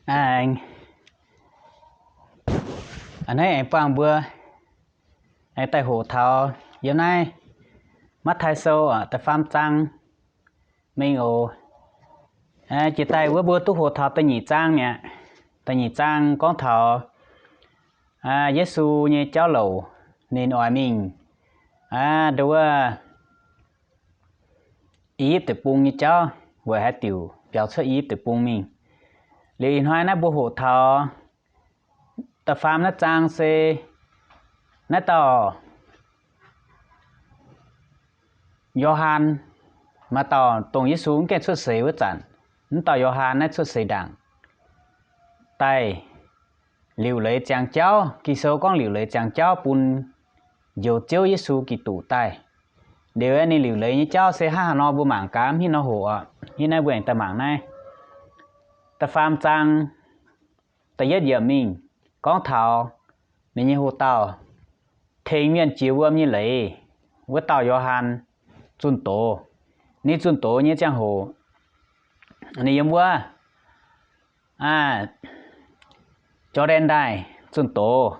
Aengx, a'hneiv aengx buangh mbuo aengx daaih hoqc taux yiem naaiv Matv^taai Sou da'faam zaang mingh oc. Jiex daaih wuov mbuo duqv hoqc taux da'nyeic zaang mi'aqv. Da'nyeic zaang gorngv taux Yesu nyei jauv louc, ninh oix mingh nduov I^yipv Deic-Bung nyei jauv, weic haaix diuc biaux cuotv I^yipv Deic-Bung mingh. Liuz ih hnoi naaiv mbuo hoqc taux da'faam naaiv zaang se naaiv dauh Yo^han, maaih dauh dongh Yesu mv gaengh cuotv seix wuov zanc, mv dauh Yo^han naaiv cuotv seix ndaangc daaih liuc leiz ziangx jauv. Ging-Sou gorngv liuc leiz ziangx jauv bun njoux Ziouv Yesu Giduc daaih. Liuz ninh liuc leiz nyei jauv se hnangv haaix nor mbuo mangc gaax, mv hiuv nor hoqc oc. Ih naaiv mbuo aengx daaih mangc naaiv da'faam zaang da'yietv yiemc mingh gorngv taux ninh nyei hoc-dauh tengx mienh jiex wuom nyei leiz wuov dauh Yo^han zunh doz. Ninh zunh doz nyei ziangh hoc, ninh yiem wuov Jor^ndaen Ndaaih zunh doz,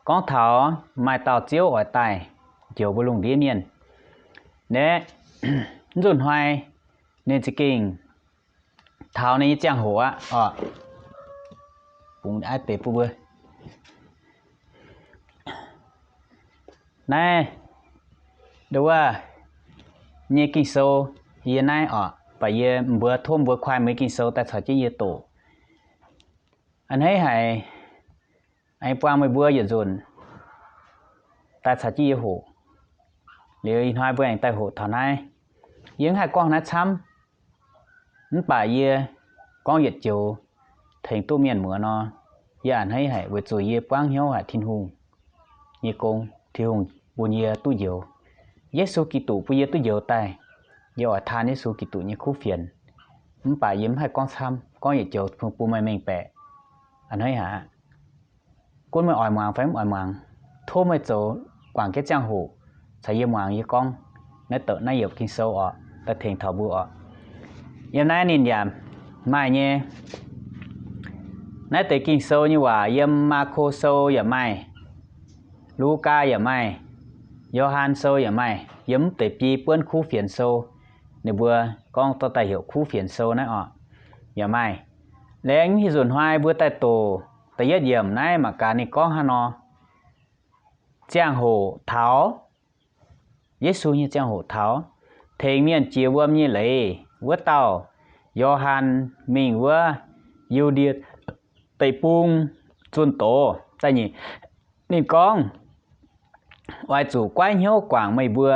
gorngv taux maaih dauh Ziouv oix daaih njoux mbuo lungh ndiev mienh. Naaiv nzunc hnoi ninh za'gengh taux ninh nyei ziangh hoc aqv oc. Bungx aiv deix bun mbuo. Naaiv nduov nyei Ging-Sou yie naaiv oc, baac yie mbuox tov mbuo kuaai mueiz Ging-Sou daaih caux jienv yie doqc. A'hneiv haic, aengx buangh meih mbuo yietc nzunc daaih caux jienv yie hoqc. Liuz ih hnoi mbuo aengx daaih hoqc taux naaiv. Yie mv haih gorngv naaiv camv, mv baac yie gorngv yietc joux tengx duqv mienh muoz nor, yie a'hneiv haic weic zuqc yie buangv hnyouv haic Tin-Hungh nyei gong, Tin-Hungh bun yie duqv njoux, Yesu Giduc bun yie duqv njoux daaih. Yie oix taan Yesu Giduc nyei kuv fienx, mv baac yie mv haih gorngv camv, gorngv yietc joux bun meih mengh baeqc. A'hneiv haic, gunv meih oix muangx fai mv oix muangx, tov meih zoux guangc jienv ziangh hoc caux yie muangx yie gorngv naaiv douc naaiv yiemc Ging-Sou oc, daaih tengx taux mbuo oc. Yiem naaiv ninh yaac maaih nyei. Naaiv deix Ging-Sou nyei waac yiem Maako Sou yaac maaih, Lugaa yaac maaih, Yo^han Sou yaac maaih, yiem mv deix biei buonv kuv fienx sou, ninh mbuo gorngv dorh daaih heuc kuv fienx sou naaiv oc, yaac maaih. Laengz haaix nzunc hnoi mbuo daaih doqc da'yietv yiemc naaiv mangc gaax ninh gorngv hnangv nor. Ziangh hoc taux, Yesu nyei ziangh hoc taux, tengx mienh jiex wuom nyei leiz wuov dauh Yo^han mingh wuov Yu^ndie Deic-Bung zunh doz. Ninh gorngv, oix zuqc goiv hnyouv guangc meih mbuo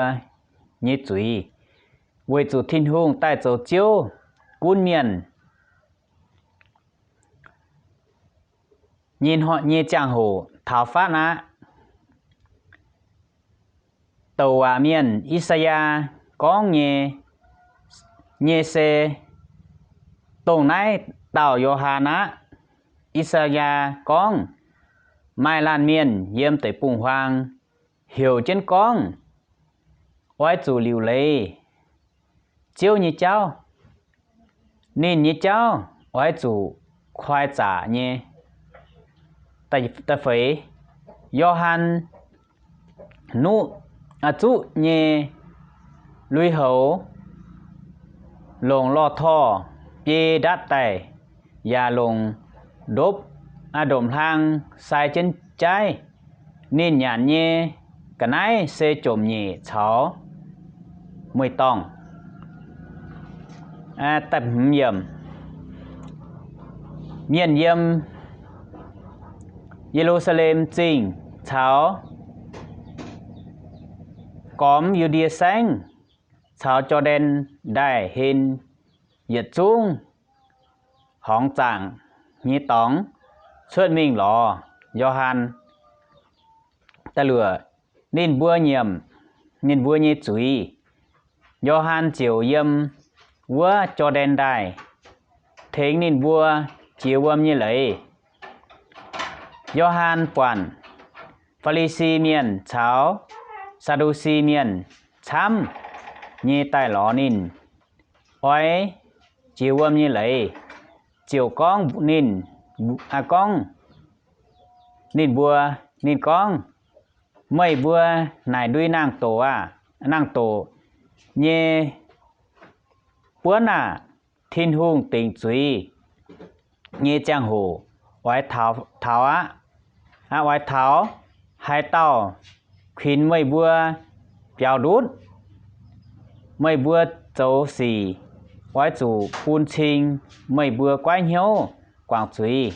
nyei zuiz, weic zuqc Tin-Hungh daaih zoux Ziouv gunv mienh nyei ziangh hoc taux fatv aqv. Douc waac mienh I^saa^yaa gorngv nyei, nyei se dongh naaiv dauh Yo^han aqv. I^saa^yaa gorngv, maaih laanh mienh yiem deic-bung-huaang heuc jienv gorngv, oix zuqc liuc leiz Ziouv nyei jauv. Ninh nyei jauv oix zuqc koi zaqc nyei. Da'feix, Yo^han nuqv zuqv nyei lui-houx longc lorh torh biei ndatv daaih, yaac longc ndopv, ndopv-hlang sai jienv jaaiv. Ninh nyanc nyei ga'naaiv se jomc nyeic caux mueiz-dorngh. Mienh yiem Ye^lu^saa^lem Zingh caux gormx Yu^ndie Saengv caux Jor^ndaen Ndaaih hen yietc zungv horngz zaangc nyei dorngx cuotv mingh lorz Yo^han da'luoqc ninh mbuo nyiemc ninh mbuo nyei zuiz. Yo^han ziouc yiem wuov Jor^ndaen Ndaaih tengx ninh mbuo jiex wuom nyei leiz. Yo^han buatc Faa^li^si Mienh caux Saa^ndu^si Mienh camv nyei daaih lorz ninh oix jiex wuom nyei leiz. ziouc gorngv ninh, gorngv ninh mbuo, ninh gorngv, Meih mbuo naaic ndui naang-doqc aah, naang-doqc nyei buonv aah! Tin-Hungh dingc zuiz nyei ziangh hoc oix taux aqv. Oix taux, haaix dauh kuinx meih mbuo biaux ndutv, meih mbuo zoux sic oix zuqc bun cing meih mbuo goiv hnyouv guangc zuiz.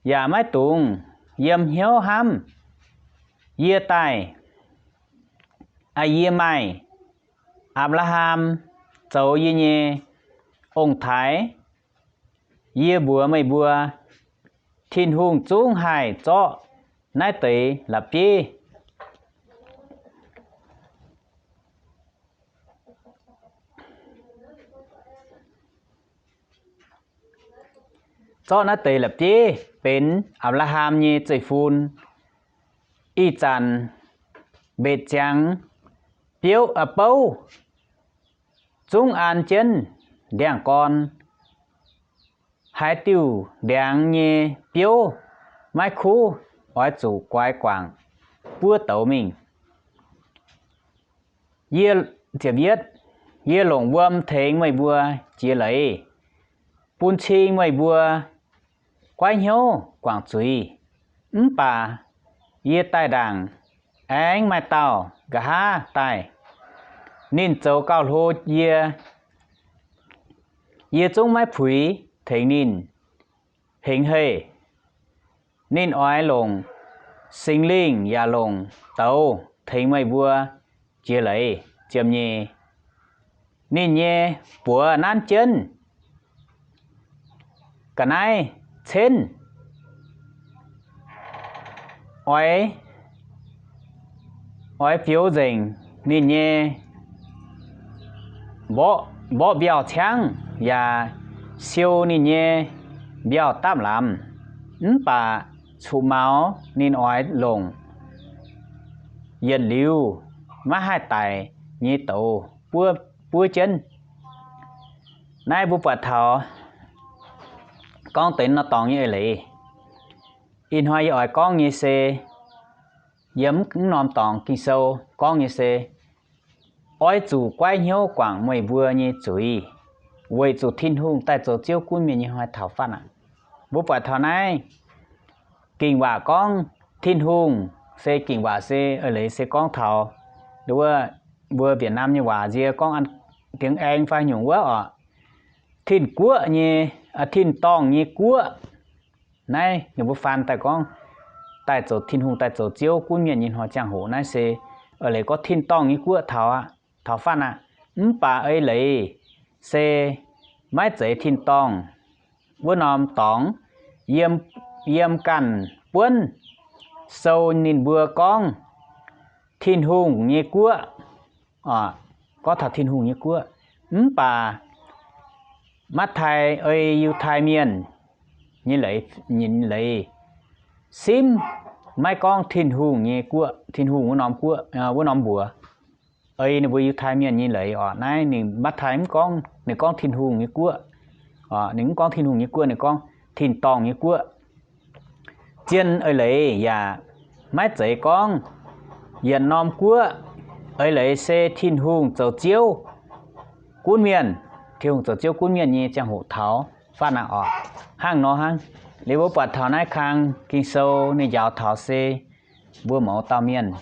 Yaac maiv dungx yiem hnyouv hnamv, Yie daaih, yie maaih Apc^laa^ham zoux yie nyei ong-taaix. Yie mbuox meih mbuo, Tin-Hungh zungv haih zorqv naaiv deix la'bieiv zorqv naaiv deix la'bieiv benx Apc^laa^ham nyei zeiv-fun. Ih zanc mbetc ziangx biouv, bouv zungv an jienv ndiangx-gorn. Haaix diuh ndiangx nyei biouv maiv kuv, oix zuqc guaix guangc buov douz mingh. Yie, yie longc wuom tengx meih mbuo jiex leiz, bun cing meih mbuo goiv hnyouv guangc zuiz. Mv baac yie daaih ndaangc, aengx maaih dauh nqa'haav daaih. Ninh zoux gauh hlo yie, yie zungv maiv puix tengx ninh hengx hei. Ninh oix longc Singx Lingh yaac longc douz tengx meih mbuo jiex leiz ziepc nyeic. Ninh nyei buoz nanv jienv ga'naaiv cenv, oix, oix fioux nzengc ninh nyei mborqv, mborqv mbiauh ciangv yaac siou ninh nyei mbiauh dapv lamz. Mv baac cuqv-maux ninh oix longc yietc liuz maiv haih daic nyei douz buov, buov jienv. Naaiv mbuo buatc taux gorngv deix norm dorngx nyei eix leiz. Ih hnoi yie oix gorngv nyei se, yiem mv norm dorngx Ging-Sou gorngv nyei se, oix zuqc goiv hnyouv guangc meih mbuo nyei zuiz, weic zuqc Tin-Hungh daaih zoux Ziouv gunv mienh nyei hnoi taux fatv aqv. Mbuo buatc taux naaiv Ging Waac gorngv Tin-Hungh se, Ging Waac se eix leiz se gorngv taux wuov, mbuo Việt Nam nyei waac nzie gorngv an, tiếng Anh fai nyungc wuov oc, tin-guoqv nyei, tin-dorngh nyei guoqv. Naaiv ninh mbuo faan daaih gorngv daaih zoux, Tin-Hungh daaih zoux Ziouv gunv mienh nyei hnoi ziangh hoc naaiv se eix leiz gorngv tin-dorngh nyei guoqv taux aqv, taux fatv aqv. Mv baac eix leiz se maiv zeiz tin-dorngh wuov norm dorngx. Yiem, yiem ganh buonv sou ninh mbuo gorngv Tin-Hungh nyei guoqv, gorngv taux Tin-Hungh nyei guoqv. Mv baac Matv^tai ei Yiutai Mienh nyei leiz, nyei leiz simv maiv gorngv Tin-Hungh nyei guoqv, Tin-Hungh wuov norm guoqv, wuov norm mbuox. Ei ninh mbuo Yiutai Mienh nyei leiz oc, naaiv ninh Matv^tai mv gorngv, ninh gorngv Tin-Hungh nyei guoqv. Ninh mv gorngv Tin-Hungh nyei guoqv, ninh gorngv tin-dorngh nyei guoqv. Zien eix leiz yaac maiv zeiz gorngv yietc norm guoqv. Eix leiz se Tin-Hungh zoux Ziouv gunv mienh, Tin-Hungh zoux Ziouv gunv mienh nyei ziangh hoc taux fatv aqv oc. Hnangv nor hnangv. Liuz mbuo buatc taux naaiv kang Ging-Sou ninh njaaux taux se mbuo mouz dauh mienh,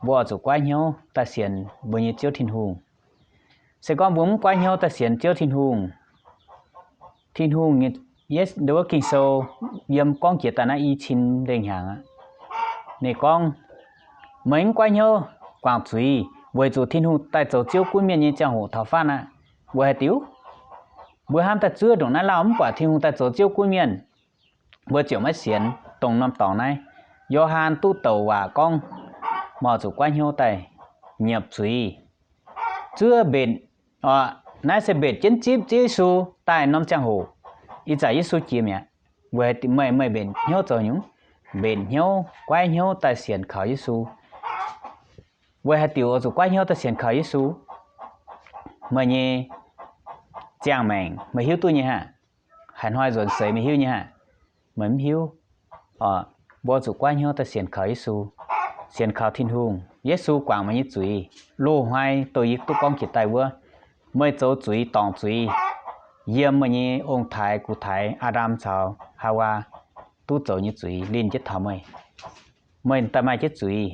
mbuo oix zuqc goiv hnyouv daaih sienx mbuo nyei Ziouv Tin-Hungh. Se gorngv mbuo mv goiv hnyouv daaih sienx Ziouv Tin-Hungh, Tin-Hungh nyei, wuov Ging-Sou yiem gorngv jiex daaih naaiv i cin lengh hnyangx aqv. Ninh gorngv, meih mv goiv hnyouv guangc zuiz weic zuqc Tin-Hungh daaih zoux Ziouv gunv mienh nyei ziangh hoc taux fatv aqv. Weic haaix diuc? Mbuo hnamv daaih zuov ndongc naaiv lauh mv buatc Tin-Hungh daaih zoux Ziouv gunv mienh, mbuo ziouc maiv sienx dongh norm dorngx naaiv. Yo^han duqv douc waac gorngv, meih zuqc goiv hnyouv daaih nyiepc zuiz. Zuov mbenc, naaiv se mbenc jienv zipv Ziouv Yesu daaih norm ziangh hoc. Ih zanc Yesu jiex mi'aqv. Weic meih, meih mbenc hnyouv zoux nyungc? Mbenc hnyouv, goiv hnyouv daaih sienx kaux Yesu. Weic haaix diuc oix zuqc goiv hnyouv daaih sienx kaux Yesu? Meih nyei ziangh maengc, meih hiuv duqv nyei haah? Haaix hnoi nzuonx seix meih hiuv nyei haah? Meih mv hiuv. Mbuo zuqc goiv hnyouv daaih sienx kaux Yesu, sienx kaux Tin-Hungh. Yesu guangc meih nyei zuiz, loz-hnoi douh yie duqv gorngv jiex daaih wuov, meih zoux zuiz dorngc zuiz, yiem meih nyei ong-taaix gux-taaix Aa^ndam caux Haawaa duqv zoux nyei zuiz linh jienv taux meih. Meih daaih maaih jienv zuiz.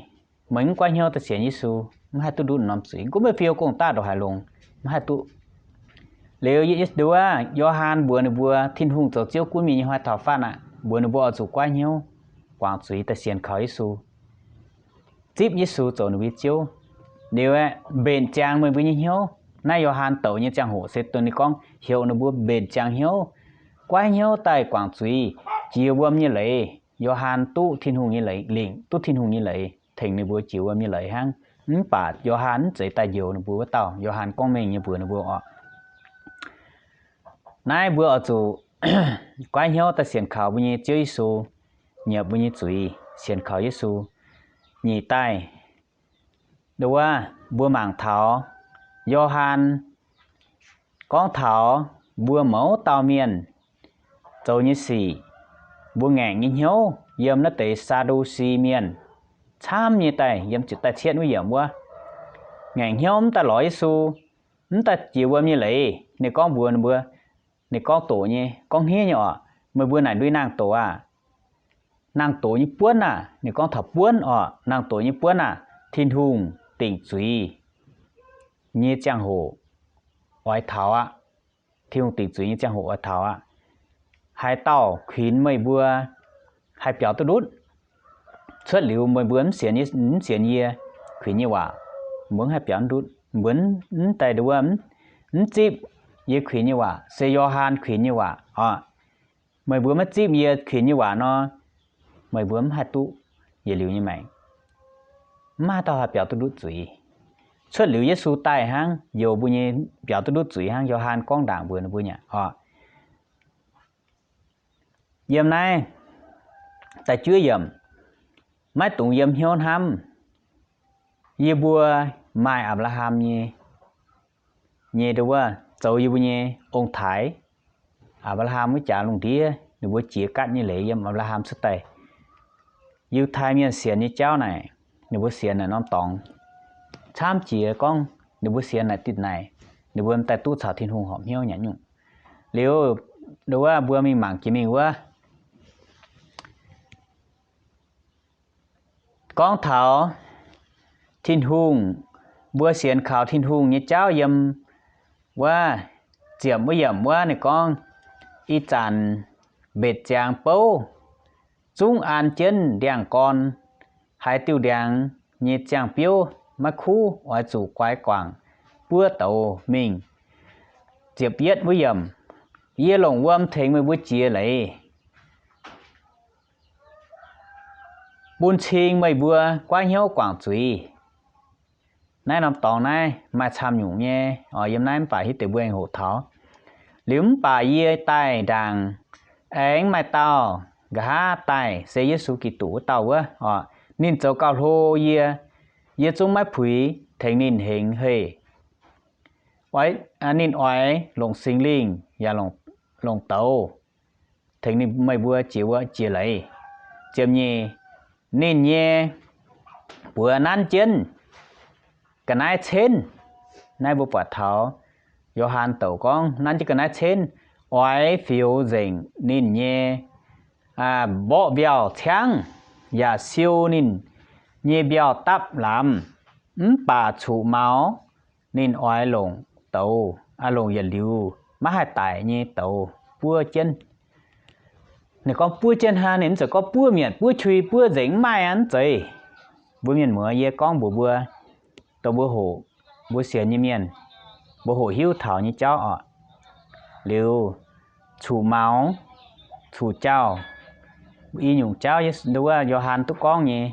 Meih mv goiv hnyouv daaih sienx Yesu, mv haih duqv ndutv norm zuiz. Gunv meih fiou gong-daqv ndongc haaix longx, mv haih duqv. Liuz nduov Yo^han mbuox ninh mbuo, Tin-Hungh zoux Ziouv gunv mingh nyei hnoi taux fatv aqv, mbuox ninh mbuo oix zuqc goiv hnyouv, guangc zuiz daaih sienx kaux Yesu, zipv Yesu zoux ninh mbuo nyei Ziouv. Liuz aeqv, mbenc ziangx meih mbuo nyei hnyouv. Naaiv Yo^han douc nyei ziangh hoc se dongh ninh gorngv heuc ninh mbuo mbenc ziangx hnyouv, goiv hnyouv daaih guangc zuiz, jiex wuom nyei leiz. Yo^han duqv Tin-Hungh nyei leiz lingc, duqv Tin-Hungh nyei leiz tengx ninh mbuo jiex wuom nyei leiz hnangv. Mv baac Yo^han mv zeiz daaih njoux ninh mbuo wuov dauh. Yo^han gorngv mengh nyei mbuox ninh mbuo oc, naaiv mbuo oix zuqc goiv hnyouv daaih sienx kaux mbuo nyei Ziouv Yesu, nyiemc mbuo nyei zuiz, sienx kaux Yesu. Nyic daaih, nduov, mbuo mangc taux Yo^han gorngv taux mbuo mouz dauh mienh zoux nyei sic, mbuo ngaengc nyei hnyouv yiem naaiv deix Saa^ndu^si mienh camv nyei daaih, yiem ziepc daaih cietv wuov yiemc wuov, ngaengc hnyouv mv daaih lorz Yesu, mv daaih jiex wuom nyei leiz. Ninh gorngv mbuox ninh mbuo, ninh gorngv doqc nyei, gorngv hniev nyei oc, meih mbuo naaic ndui naang-doqc aah, naang-doqc nyei buonv aah, ninh gorngv taux buonv oc, naang-doqc nyei buonv aah, Tin-Hungh dingc zuiz nyei ziangh hoc oix taux aqv. Tin-Hungh dingc zuiz nyei ziangh hoc oix taux aqv. Haaix dauh kuinx meih mbuo haih biaux duqv ndutv? Cuotv liuz meih mbuo mv sienx, mv sienx yie kuinx nyei waac, mbuo mv haih biaux ndutv. Mbuo mv daaih nduov, mv zipv yie kuinx nyei waac, se Yo^han kuinx nyei waac oc. Meih mbuo maiv zipv yie kuinx nyei waac nor, meih mbuo mv haih duqv yietc liuz nyei maengc. Mv maaih dauh haih biaux duqv ndutv zuiz. Cuotv liuz Yesu daaih hnangv, njoux mbuo nyei biaux duqv ndutv zuiz hnangv. Yo^han gorngv ndaangc mbuox ninh mbuo nyei oc. Yiem naaiv da'juov yiemc, maiv dungx yiem hnyouv hnamv, yie mbuo maaih Apc^laa^ham nyei, nyei nduov, zoux yie mbuo nyei ong-taaix. Apc^laa^ham wuov jaax lungh ndiev ninh mbuo jiex gaatv nyei leiz yiem Apc^laa^ham cuotv daaih. Yiutai mienh sienx nyei jauv naaic, ninh mbuo sienx naaic norm dorngx camv jiex gorngv ninh mbuo sienx naaic ditc naaic, ninh mbuo daaih duqv caux Tin-Hungh horpc hnyouv nyei nyungc. Liuz, nduov, mbuo mingh mangc jiex mingh wuov, gorngv taux Tin-Hungh, mbuo sienx kaux Tin-Hungh nyei jauv yiem wuov ziepc wuov yiemc wuov ninh gorngv, ih zanc mbetc ziangx bouv, zungv an jienv ndiangx-gorn, haaix diuh ndiangx nyei ziangh-biouv maiv kuv, oix zuqc guaix guangc buov douz mingh. Ziepc yietv wuov yiemc, yie longc wuom tengx meih mbuo jiex leiz, bun cing meih mbuo goiv hnyouv guangc zuiz. Naaiv norm dorngx naaiv maaih camv nyungc nyei oc, yiem naaiv mv baac hiuv deix mbuo aengx hoqc taux. Liuz mv baac yie daaih ndaangc, aengx maaih dauh nqa'haav daaih, se Yesu Giduc wuov dauh wuov oc. Ninh zoux gauh hlo yie, yie zungv maiv puix tengx ninh hengx heih. Ninh oix longc Singx Lingh yaac longc douz tengx meih mbuo jiex wuov jiex leiz. Ziepc nyeic, ninh nyei buoz nanv jienv ga'naaiv cenv. Naaiv mbuo buatc taux Yo^han douc gorngv nanv jienv ga'naaiv cenv, oix fioux nzengc ninh nyei mborqv mbiauh ciangv, yaac siou ninh nyei mbiauh dapv lamz. Mv baac cuqv maux ninh oix longc douz, longc yietc liuz maiv haih daic nyei douz buov jienv. Ninh gorngv buov jienv hnangv, ninh mv zeiz gorngv buov mietc, buov qui, buov nzengc, mv maaih aqv, mv zeiz. Mbuo mienh muoz, yie gorngv mbuox mbuo, dongh mbuo hoqc, mbuo sienx nyei mienh, mbuo hoqc hiuv taux nyei jauv oc. Liuz, cuqv maux, cuqv jauv, i nyungc jauv wuov Yo^han duqv gorngv nyei,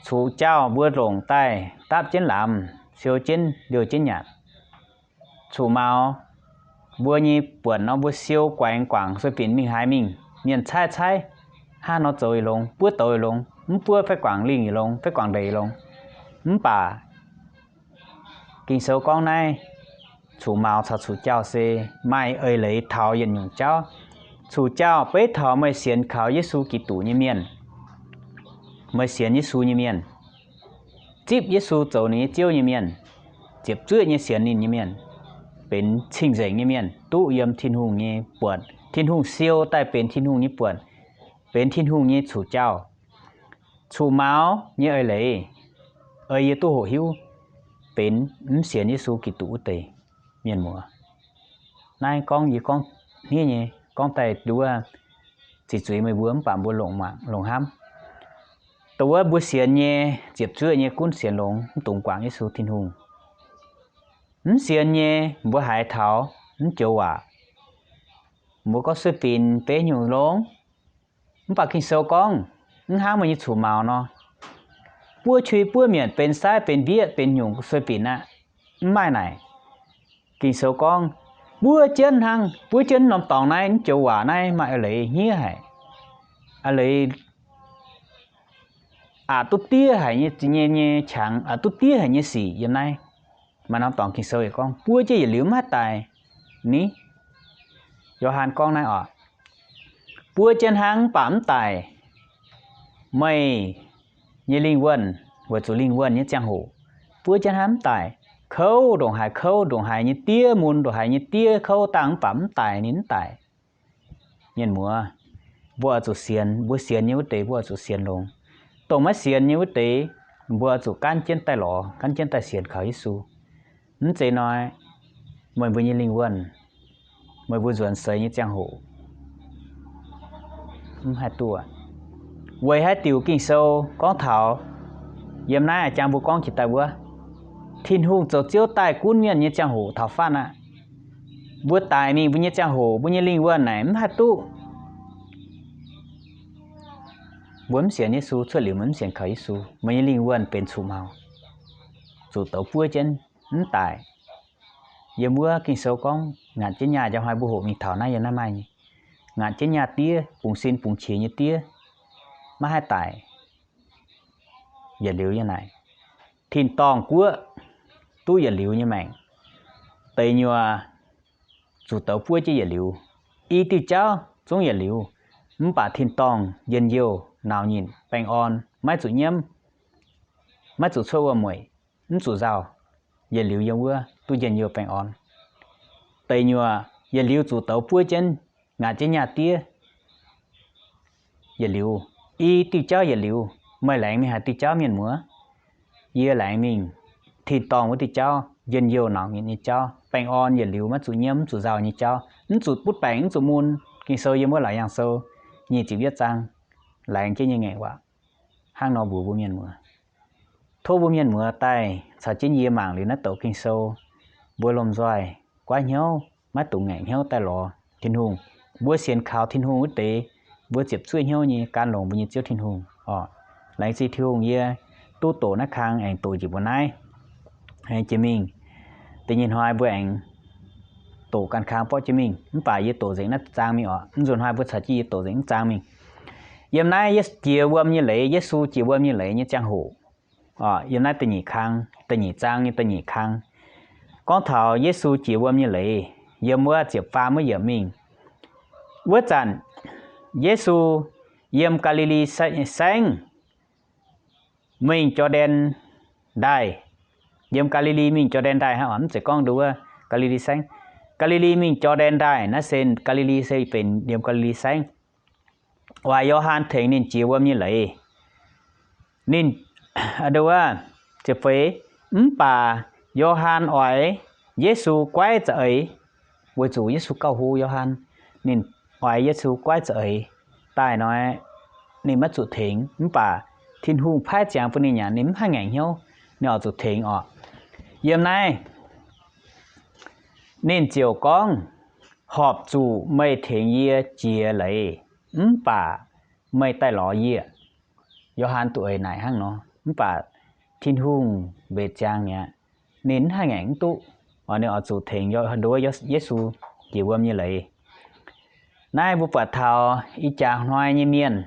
cuqv jauv mbuo longc daaih dapv jienv lamz, siou jienv, liouh jienv nyanc. Cuqv maux, mbuo nyei buonc nor mbuo siou guaengx guangc sueih binc mingh haaix mingh, mienh caaiv caaiv, hnangv nor zoux yietc longx, buov douz yietc longx, mv buov fai guangc lingh yietc longx, fai guangc ndeic yietc longx. Mv baac Ging-Sou gorngv naaiv, Cuqv-mauz caux cuqv-jauv se maaih eix leiz taux yietc nyungc jauv. Cuqv-jauv beiv taux meih sienx kaux Yesu Giduc nyei mienh, meih sienx Yesu nyei mienh, zipv Yesu zoux ninh nyei Ziouv nyei mienh, ziepc zuoqv nyei sienx ninh nyei mienh, benx cing-nzengc nyei mienh, duqv yiem Tin-Hungh nyei buonc. Tin-Hungh siou daaih benx Tin-Hungh nyei buonc, benx Tin-Hungh nyei cuqv-jauv. Cuqv-mauz nyei eix leiz, ei yie duqv hoqc hiuv, benx mv sienx Yesu Giduc wuov deix mienh muoz. Naaiv gorngv yie gorngv hniev nyei, gorngv daaih nduov ziqc zuiz meih mbuo mv baac mbuo longc mangc longc hnamv. Dongh wuov mbuo sienx nyei ziepc zuoqv nyei gunv sienx longx, mv dungx guangc Yesu Tin-Hungh. Mv sienx nyei mbuo haiz taux mv joux waac, mbuo gorngv sueih binc benx nyungc longx. Mv baac Ging-Sou gorngv, mv hnangv meih nyei cuqv-mauz nor, buov qui buov mienc, benx saaiv benx mbieqv benx nyungc sueih binc aqv. Mv maaih naaic. Ging-Sou gorngv, buov jienv hnangv, buov jienv norm dorngx naaiv, mv joux waac naaiv maaih eix leiz hniev haic. Eix leiz aqc duqv diev haic nyei, nyei, nyei qangx, aqc duqv diev haic nyei sic yiem naaiv. Maaih norm dorngx Ging-Sou yaac gorngv, buov jienv yietc liuz mv haih daic ni. Yo^han gorngv naaiv oc, buov jienv hnangv mv baac mv daic. Meih nyei lingh wuonh, weic zuqc lingh wuonh nyei ziangh hoc, buov jienv hnangv mv daic. Kouv ndongc haaix kouv, ndongc haaix nyei diev mun, ndongc haaix nyei diev kouv dangh mv baac mv daic, ninh mv daic. Mienh muoz, mbuo oix zuqc sienx, mbuo sienx nyei wuov deix mbuo oix zuqc sienx longx. Dongh maiv sienx nyei wuov deix, mbuo oix zuqc gaanv jienv daaih lorz, gaanv jienv daaih sienx kaux Yesu. Mv zeiz nor, meih mbuo nyei lingh wuonh, meih mbuo nzuonx seix nyei ziangh hoc, mv haih duqv. Weic haaix diuc Ging-Sou gorngv taux, yiem naaiv a'jang mbuo gorngv jiex daaih wuov, Tin-Hungh zoux Ziouv daaih gunv mienh nyei ziangh hoc taux fatv aqv. Mbuo daic mingh mbuo nyei ziangh hoc, mbuo nyei lingh wuonh naaic mv haih duqv. Mbuo mv sienx Yesu, cuotv liuz meih mv sienx kaux Yesu, meih nyei lingh wuonh benx cuqv-mauz, zuqc douz buov jienv, mv daic. Yiem wuov Ging-Sou gorngv ngaatc jienv nyaah njang hnoi mbuo hoqc mingh taux naaiv yiem naaiv maaih nyei, ngaatc jienv nyaah diev, bungx sin bungx qiex nyei diev, maiv haih daic. Yietc liuz nyei naaic, tin-dorngh guoqv duqv yietc liuz nyei maengc. Deix nyuoz zuqc douz buov jienv yietc liuz. I diuh jauv zungv yietc liuz, mv baac tin-dorngh njien-youh, nauc nyitc, baengh orn, maiv zuqc nyiemv, maiv zuqc cuotv wuom-mueic, mv zuqc nzauh, yietc liuz yiem wuov duqv njien-youh baengh orn. Deix nyuoz yietc liuz zuqc douz buov jienv, ngaatc jienv nyaah diev. Yietc liuz, i diuh jauv yietc liuz, meih laengz mingh haaix diuh jauv, mienh muoz? Yie laengz mingh tin-dorngh wuov diuh jauv, njien-youh nauc nyitc nyei jauv, baengh orn yietc liuz maiv zuqc nyiemv mv zuqc nzauh nyei jauv, mv zuqc butv baengc mv zuqc mun. Ging-Sou yiem wuov Laauc Yaangh Sou nyic ziepc yietv zaang nyic ziepc yietv zaang laengz jienv nyei ngaengc waac hnangv nor mbuox mbuo mienh muoz. Tov mbuo mienh muoz daaih caux jienv yie mangc liuz naaiv douc Ging-Sou, mbuo lomh nzoih guaiv hnyouv, maiv dungx ngaengc hnyouv daaih lorz Tin-Hungh. Mbuo sienx kaux Tin-Hungh wuov deix, mbuo ziepc zuoqv hnyouv nyei gan longx mbuo nyei Ziouv Tin-Hungh oc. Laengz zingh Tin-Hungh yie duqv doqc naaiv kang aengx doqc njiec mbuo naaiv jiex mingh. Da'nyeic hnoi mbuo aengx doqc ganh kang borqv jienv mingh, mv baac yie doqc nzengc naaiv zaang mingh oc. Mv nzunc hnoi mbuo caux jienv yie doqc nzengc naaiv zaang mingh. Yiem naaiv jiex wuom nyei leiz, Yesu jiex wuom nyei leiz nyei ziangh hoc, yiem naaiv da'nyeic kang, da'nyeic zaang nyei da'nyeic kang, gorngv taux Yesu jiex wuom nyei leiz, yiem wuov ziepc faam wuov yiemc mingh. Wuov zanc Yesu yiem Gaa^li^li Saengv mingh Jor^ndaen Ndaaih. Yiem Gaa^li^li mingh Jor^ndaen Ndaaih hnangv oc, mv zeiz gorngv nduov wuov Gaa^li^li Saengv. Gaa^li^li mingh Jor^ndaen Ndaaih, naaiv se Gaa^li^li se benx yiem Gaa^li^li Saengv. Oix Yo^han tengx ninh jiex wuom nyei leiz. Ninh, nduov wuov, ziepc feix, mv baac Yo^han oix Yesu goiv za'eix, weic zuqc Yesu gauh hlo Yo^han. Ninh oix Yesu goiv za'eix daaih nor, ninh maiv zuqc tengx, mv baac Tin-Hungh paaiv ziangx bun ninh nyanc, ninh mv haih ngaengc hnyouv, ninh oix zuqc tengx oc. Yiem naaiv ninh ziouc gorngv, Horpc zuqc meih tengx yie jiex leiz, mv baac meih daaih lorz yie. Yo^han duqv eix naaic hnangv nor, mv baac Tin-Hungh mbenc ziangx mi'aqv. Ninh mv haih ngaengc mv duqv, oix ninh oix zuqc tengx nduov Yesu jiex wuom nyei leiz. Naaiv mbuo buatc taux ih jaax hnoi nyei mienh,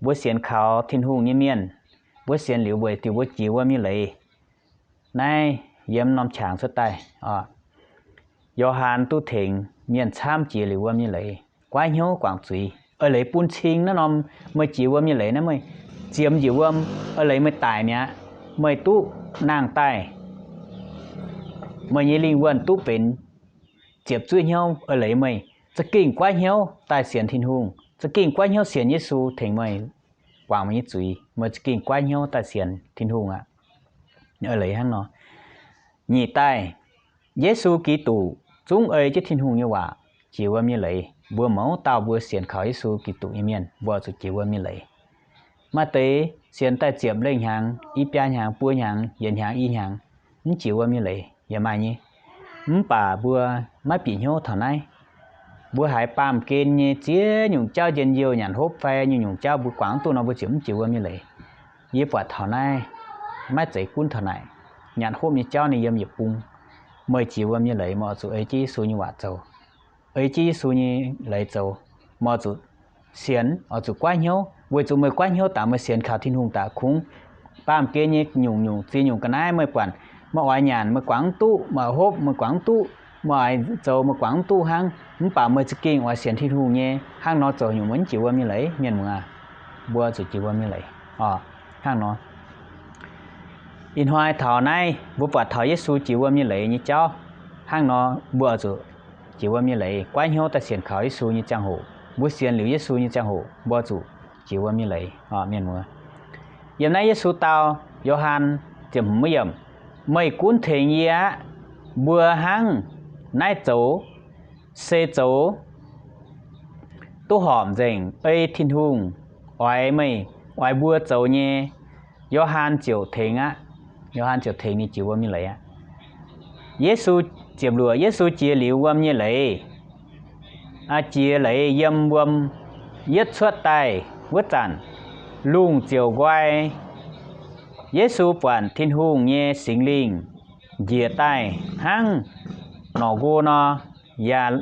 mbuo sienx kaux Tin-Hungh nyei mienh, mbuo sienx liuz weic diuc mbuo jiex wuom nyei leiz. Naaiv yiem norm qangx cuotv daaih oc. Yo^han duqv tengx mienh camv jiex liuz wuom nyei leiz, guaiv hnyouv guangc zuiz. Eix leiz bun cing naaiv norm meih jiex wuom nyei leiz naaiv, meih ziemx njiec wuom, eix leiz meih daic mi'aqv, meih duqv nangh daaih, meih nyei lingh wuonh duqv benx ziepc zuoqv hnyouv. Eix leiz meih za'gengh guaiv hnyouv daaih sienx Tin-Hungh, za'gengh guaiv hnyouv sienx Yesu tengx meih guangc meih nyei zuiz. Meih za'gengh guaiv hnyouv daaih sienx Tin-Hungh aqv. Eix leiz hnangv nor. Nyic daaih, Yesu Giduc zungv ei jienv Tin-Hungh nyei waac jiex wuom nyei leiz. Mbuo mouz dauh mbuo sienx kaux Yesu Giduc nyei mienh, mbuo oix zuqc jiex wuom nyei leiz. Maaih deix sienx daaih ziepc lengh hnyangx, i biaa hnyangx, buo hnyangx, yietc hnyangx, i hnyangx, mv jiex wuom nyei leiz yaac maaih nyei. Mv baac mbuo maiv bieqc hnyouv taux naaiv. Mbuo haiz baamh gen nyei ziex nyungc jauv njien-youh nyanc hopv fai nyungc-nyungc jauv mbuo guangc mv duqv nor, mbuo ziouc mv jiex wuom nyei leiz. Yie buatc taux naaiv maiv zeiz gunv taux naaic. Nyanc hopv nyei jauv ninh yiem yietc bung. Meih jiex wuom nyei leiz, meih oix zuqc ei jienv Yesu nyei waac zoux, ei jienv Yesu nyei leiz zoux. Meih oix zuqc sienx, oix zuqc guaiv hnyouv, weic zuqc meih guaiv hnyouv daaih, meih sienx kaux Tin-Hungh daaih, kungx baamh gen nyei nyungc-nyungc ziex nyungc ga'naaiv meih buatc, meih oix nyanc meih guangc mv duqv, meih oix hopv meih guangc mv duqv, meih oix zoux meih guangc mv duqv hnangv. Mv baac meih za'gengh oix sienx Tin-Hungh nyei, hnangv nor zoux nyungc meih mv jiex wuom nyei leiz, mienh muoz. Mbuo zuqc jiex wuom nyei leiz oc. Hnangv nor, ih hnoi taux naaiv mbuo buatc taux Yesu jiex wuom nyei leiz nyei jauv. Hnangv nor mbuo oix zuqc jiex wuom nyei leiz, guaiv hnyouv daaih sienx kaux Yesu nyei ziangh hoc, mbuo sienx liuz Yesu nyei ziangh hoc, mbuo zuqc jiex wuom nyei leiz oc, mienh muoz. Yiem naaiv Yesu dau Yo^han ziepc hmz yiemc, meih gunv tengx yie aqv. Mbuo hnangv naaiv zoux, se zoux duqv horpc nzengc ei Tin-Hungh oix meih, oix mbuo zoux nyei. Yo^han ziouc tengx aqv. Yo^han ziouc tengx ninh jiex wuom nyei leiz aqv. Yesu, ziepc luoqc, Yesu jiex liuz wuom nyei leiz, jiex leiz yiem wuom yietv cuotv daaih wuov zanc, lungh ziouc nqoi. Yesu buatc Tin-Hungh nyei Singx Lingh njiec daaih hnangv norqc nqo nor, yaac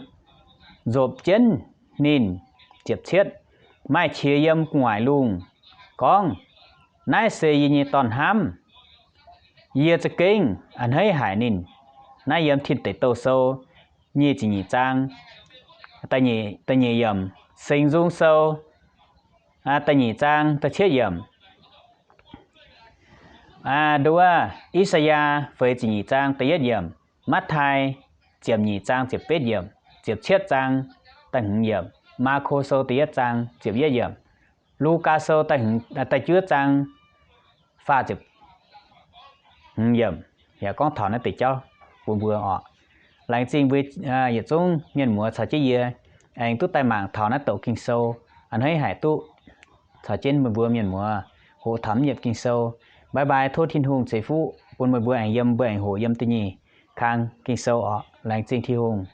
nzopc jienv ninh. Ziepc cietv, maaih qiex yiem gu'nguaaic lungh gorngv, Naaiv se yie nyei Dorn-hnamv. Yie za'gengh a'hneiv haic ninh. Naaiv yiem Tin Deic Douh Sou nyic ziepc nyeic zaang da'nyeic yiemc, Singx Nzung Sou da'nyeic zaang da'cietv yiemc, nduov, I^saa^yaa feix ziepc nyeic zaang da'yietv yiemc, Matv^tai ziepc nyeic zaang ziepc betv yiemc, ziepc cietv zaang da'hmz yiemc, Maako Sou da'yietv zaang ziepc yietv yiemc, Lugaa Sou da'juov zaang faah ziepc hmz yiemc, yaac gorngv taux naaiv deix jauv bun mbuo oc. Laengz zingh mbuo yietc zungv mienh muoz caux jienv yie aengx duqv daaih mangc taux naaiv douc Ging-Sou. A'hneiv haic duqv caux jienv meih mbuo mienh muoz hoqc taux naaiv yiemc Ging-Sou. Bye bye, tov Tin-Hungh ceix fuqv bun meih mbuo aengx yiem, mbuo aengx hoqc yiem da'nyeic kang Ging-Sou oc. Laengz zingh Tin-Hungh.